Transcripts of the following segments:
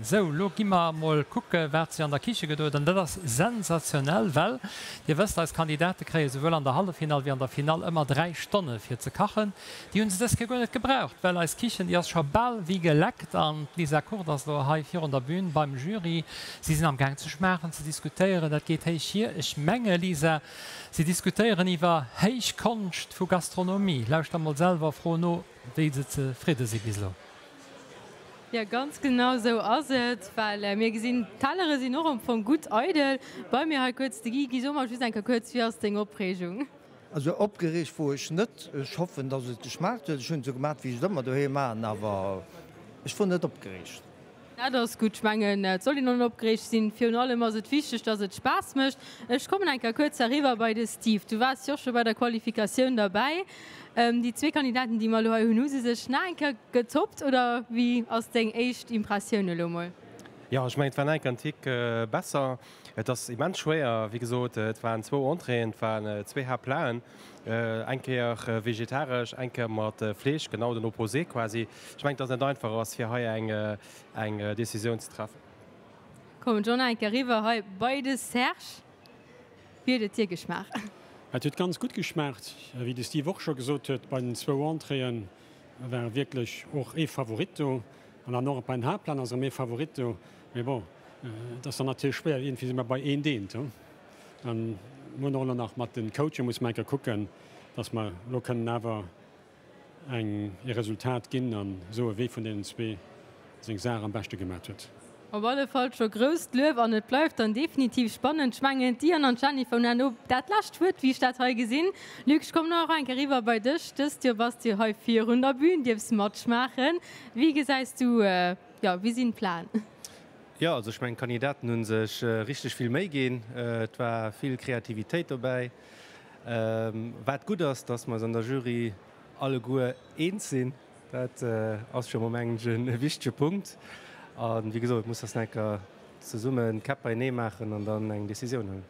Sou, lo gi mer mol kucke wat sech an der Kiche gedoen huet. An dat ass sensationell, well Dir wësst, eis Kandidate kréie souwuel an der Halleffinall wéi an der Finall ëmmer 3 Stonne fir ze kachen. Déi hu se dës Kéier guer net gebraucht, well eis Kichen, déi ass scho bal wéi geleckt. An d'Lisa Kurt ass elo hei virun der Bühn beim Jury. Si sinn am Gaang ze schmaachen, ze diskutéieren. Dat geet héich hier. Ech menge, Lisa, si diskutéieren iwwer héich Konscht vu Gastronomie. Lauschter mol selwer, fro no, wéi se zefridde si bis elo. Jo, ganz genau esou ass et, well mir gesinn, d'Tellere sinn och am Fong gutt eidel. Bei mir hei kuerz de Guy. Guy, so mer just eng Kéier kuerz, wéi ass deng Opreegung? Also opgereegt wor ech net. Ech hoffen, dass et geschmaacht huet. Ech hunn et esou gemaach, wéi ech et ëmmer doheem maachen, awer ech wor net opgereegt. Dat ass gutt. Ech mengen, et soll een och net opgereegt sinn. Virun allem ass et wichteg, dass et Spaass mécht. Ech kommen eng Kéier kuerz eriwwer bei de Steve. Du waars jo och scho bei der Qualifikatioun derbäi. Déi zwee Kandidaten, déi mer elo hei hunn, hu se sech nach eng Kéier getoppt oder wéi ass deng éischt Impressioun elo mol? Jo, ech mengen, et war nach eng Kéier en Tick besser. Et ass immens schwéier, wéi gesot, et waren zwou Entréeën, et waren zwee Haaptplaten, eng Kéier vegetaresch, eng Kéier mat Fleesch, genau den Opposé quasi. Ech mengen, dass et net einfach ass, fir hei eng eng Decisioun ze treffen. Kommen ech och nach eng Kéier eriwwer hei bei de Serge. Wéi huet et dir geschmaacht? Et huet ganz gutt geschmaacht. Wéi de Steve och scho gesot huet, bei den zwou Entréeën war wierklech och ee Favorit do. An dann och bei den Haaptplaten ass erëm ee Favorit do. Mee bon, et ass dann natierlech schwéier, iergendwéi si mer bei een deent. An mir hunn och elo nach mat de Coache musse mer eng Kéier kucken, dass mer elo kënnen awer eng ee Resultat ginn an soe wee vun deenen zwee seng Saach am beschte gemat huet. Op alle Fall scho grousst Luef an et bleift dann definitiv spannend. Ech mengen d'Diane an d'Jennifer hunn herno dat lescht Wuert, wéi ech dat hei gesinn. Luc, ech kommen och eng Kéier eriwwer bei dech. Dëst Joer bass du hei virun der Bühn, dierfs matschmaachen. Wéi gesäis du, jo, wéi sinn d'Plan? Jo, also ech mengen d'Kandidaten hu sech richteg vill Méi ginn. Et war vill Kreativitéit dobäi. Wat gutt ass, dass mer eis an der Jury alleguer eens sinn. Dat ass scho mol, mengen ech, e wichtege Punkt. A wéi gesot, et muss dass nach eng Kéier zesummen d'Käpp beienee maachen an dann eng Decisioun huelen.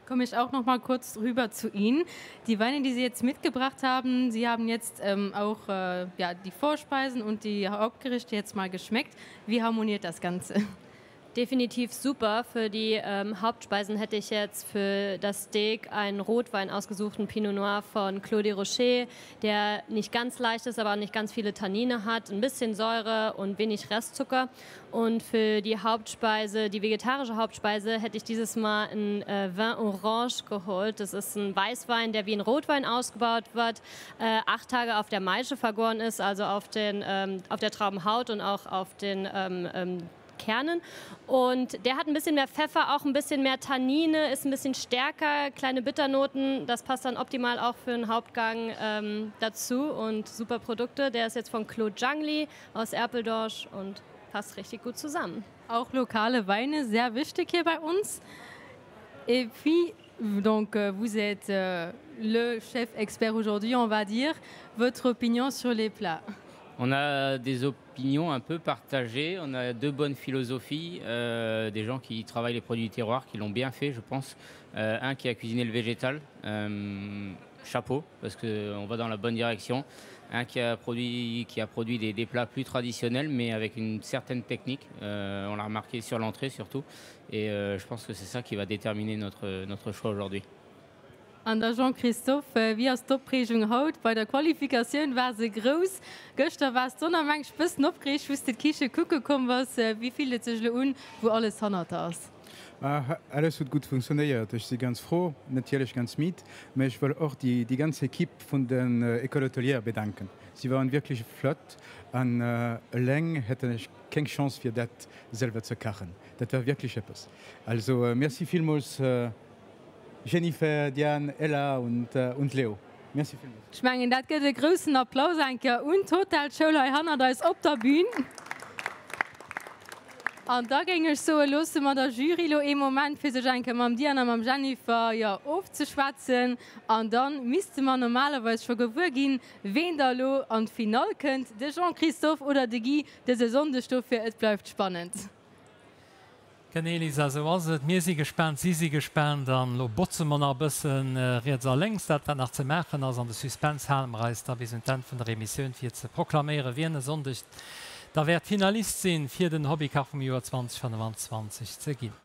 Komme ich auch noch mal kurz rüber zu Ihnen. Die Weine, die Sie jetzt mitgebracht haben, Sie haben jetzt auch ja, die Vorspeisen und die Hauptgerichte jetzt mal geschmeckt. Wie harmoniert das Ganze? Definitiv super. Für die ähm, Hauptspeisen hätte ich jetzt für das Steak einen Rotwein ausgesuchten Pinot Noir von Claudie Rocher, der nicht ganz leicht ist, aber nicht ganz viele Tannine hat, ein bisschen Säure und wenig Restzucker. Und für die Hauptspeise, die vegetarische Hauptspeise, hätte ich dieses Mal ein äh, Vin Orange geholt. Das ist ein Weißwein, der wie ein Rotwein ausgebaut wird, äh, acht Tage auf der Maische vergoren ist, also auf, den, ähm, auf der Traubenhaut und auch auf den ähm, ähm, Kernen. Und der hat ein bisschen mehr Pfeffer, auch ein bisschen mehr Tannine, ist ein bisschen stärker, kleine Bitternoten. Das passt dann optimal auch für einen Hauptgang ähm, dazu und super Produkte. Der ist jetzt von Claude Jangli aus Erpeldorsch und passt richtig gut zusammen. Auch lokale Weine sehr wichtig hier bei uns. Et puis donc euh, vous êtes euh, le chef expert aujourd'hui, on va dire votre opinion sur les plats. On a des opinions un peu partagées, on a deux bonnes philosophies, euh, des gens qui travaillent les produits du terroir, qui l'ont bien fait, je pense. Euh, un qui a cuisiné le végétal, euh, chapeau, parce qu'on va dans la bonne direction. Un qui a produit, qui a produit des, des plats plus traditionnels, mais avec une certaine technique. Euh, on l'a remarqué sur l'entrée surtout. Et euh, je pense que c'est ça qui va déterminer notre, notre choix aujourd'hui. An da Jean-Christophe, wéi ass d'Opreegung haut? Bei der Qualifikatioun war se grouss. Gëschter waars d'Sonn am enk bëssen opgereegt, wou s de d'Kiche kucke komm bass. Wéi fillt et sech elo un, wou alles hannert der ass? Alles huet gutt funktionéiert. Ech si ganz frou, natierlech ganz midd, mä ech wëll och déi ganz Equipe vun den École hôtelière bedanken. Si waren wierklech flott an eleng hätt ech keng Chance fir dat selwer ze kachen. Dat war wierklech eppes. Also merci villmools. Jennifer, Diane, Ella und und Leo. Merci villmools. Ech mengen dat gëtt e groussen Applaus eng Kéier un d'Hotelschoul hei hannert eis op der Bühn. An da géing ech soen, loosse mer der Jury elo ee Moment fir sech eng Kéier mam Diane a mam Jennifer, jo, ofzeschwätzen. An da misste mer normalerweis scho gewuer ginn, ween da elo an d'Finall kënnt, de Jean-Christophe oder de Guy dëse Sonndeg. Dofir, et bleift spannend. Genee Lisa, esou ass et. Mir si gespaant, si si gespaant an elo botze mer nach e bëssen riets a lénks dat wat nach ze maachen ass. An de Suspense hale mer eis da bis un d'Enn vun der Emissioun fir ze proklaméieren, wien e Sonndeg. da wäert Finalist sinn, fir den Hobbykach vum Joer 2025 ze ginn.